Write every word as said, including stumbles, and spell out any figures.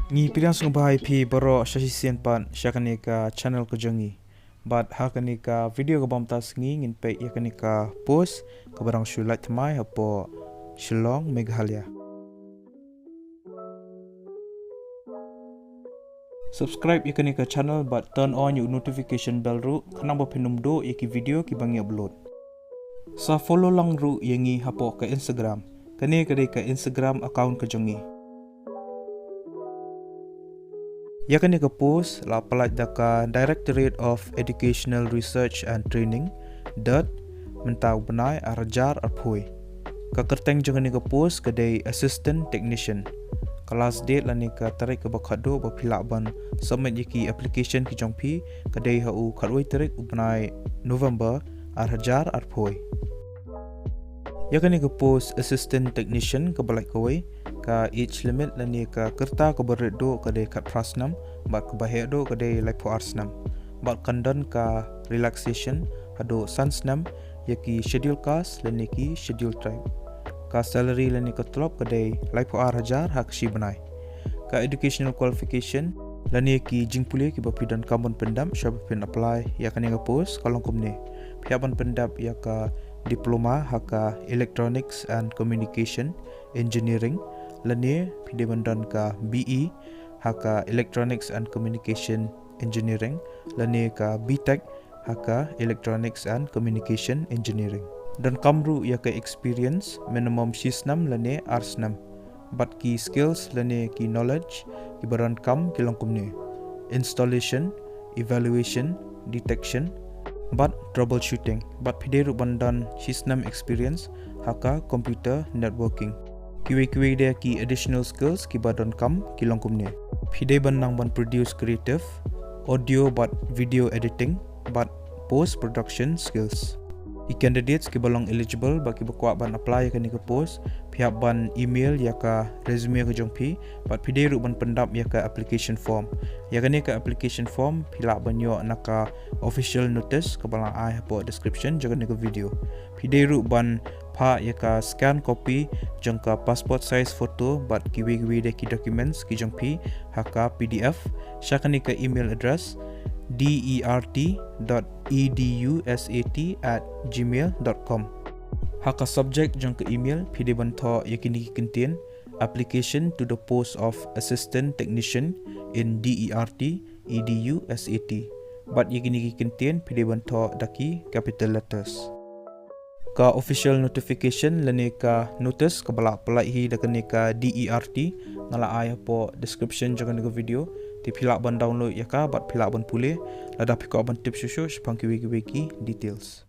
Ngi pdiang sngewbha ïa phi baroh sha shisien pat sha kane ka channel ka jong ngi. Bad ha kane ka video kaba mynta sngi ngin peit ïa kane ka post kaba dang shu lait thymmai hapoh Shillong, Meghalaya. Subscribe ïa kane ka channel bad turn on ïa u notification bell ruh khnang ba phin ym duh ïa ki video kiba ngi upload. Sa follow lang ruh ïa ngi hapoh ka Instagram. Kane ka dei ka Instagram account ka jong ngi. Ïa kane ka post la pyllait da ka Directorate of Educational Research and Training, DERT, mynta u bnai ar hajar arphew. Ka kyrteng jong kane ka post ka dei Assistant Technician. Ka last date lane ka tarik kaba khatduh ba phi lah ban submit ïa ki application ki jong phi ka dei ha u khatwei tarik u bnai November ar hajar arphew. Ïa kane ka post Assistant Technician kaba lait kawei, ka age limit lane ka rta kaba rit duh ka dei khatphra snem bad kaba heh duh ka dei laiphew ar snem. Bad kan don ka relaxation haduh san snem ïa ki Schedule Caste lane ki Schedule Tribe. Ka salary lane ka tulop ka dei laiphew ar hajar ha ka shi bnai. Ka educational qualification lane ki jingpule kiba phi donkam ban pyndep shwa ba phin apply ïa kane ka post ka long kumne. Phi hap ban pyndep ïa ka diploma ha ka Electronics and Communication Engineering, lane phi dei ban don ka B E ha ka Electronics and Communication Engineering, lane ka B Tech ha ka Electronics and Communication Engineering. Donkam ruh ïa ka experience minimum shi snem lane ar snem. Bad ki skills lane ki knowledge kiba donkam ki long kumne: installation, evaluation, detection, bad troubleshooting. Bad phi dei ruh ban don shi snem experience ha ka computer networking. Kiwei kiwei de ki additional skills kiba donkam ki long kumne: phi dei ban nang ban produce creative, audio bad video editing, bad post production skills. Ki candidates kiba long eligible bad kiba kwah ban apply ïa kane ka post, phi hap ban email ïa ka resume ka jong phi bad phi dei ruh ban pyndep ïa ka application form. Ïa kane ka application form phi lah ban ïoh na ka official notice kaba la ai hapoh description jong kane ka video. Phi dei ruh ban phah ïa ka scan copy jong ka passport size photo bad kiwei kiwei de ki documents ki jong phi ha ka P D F sha kane ka email address: D E R T dot E D U S A T at gmail dot com. Ha ka subject jong ka email phi dei ban thoh ïa kine ki kyntien: application to the post of Assistant Technician in D E R T, E D U S A T. Bad ïa kine ki kyntien phi dei ban thoh da ki capital letters. Ka official notification lane ka notice kaba la pyllait hi da kane ka D E R T nga la ai hapoh description jong kane ka video. Te phi lah ban download ïa ka bad phi lah ban pule lada phi kwah ban tip shuh shuh shaphang kiwei kiwei ki details.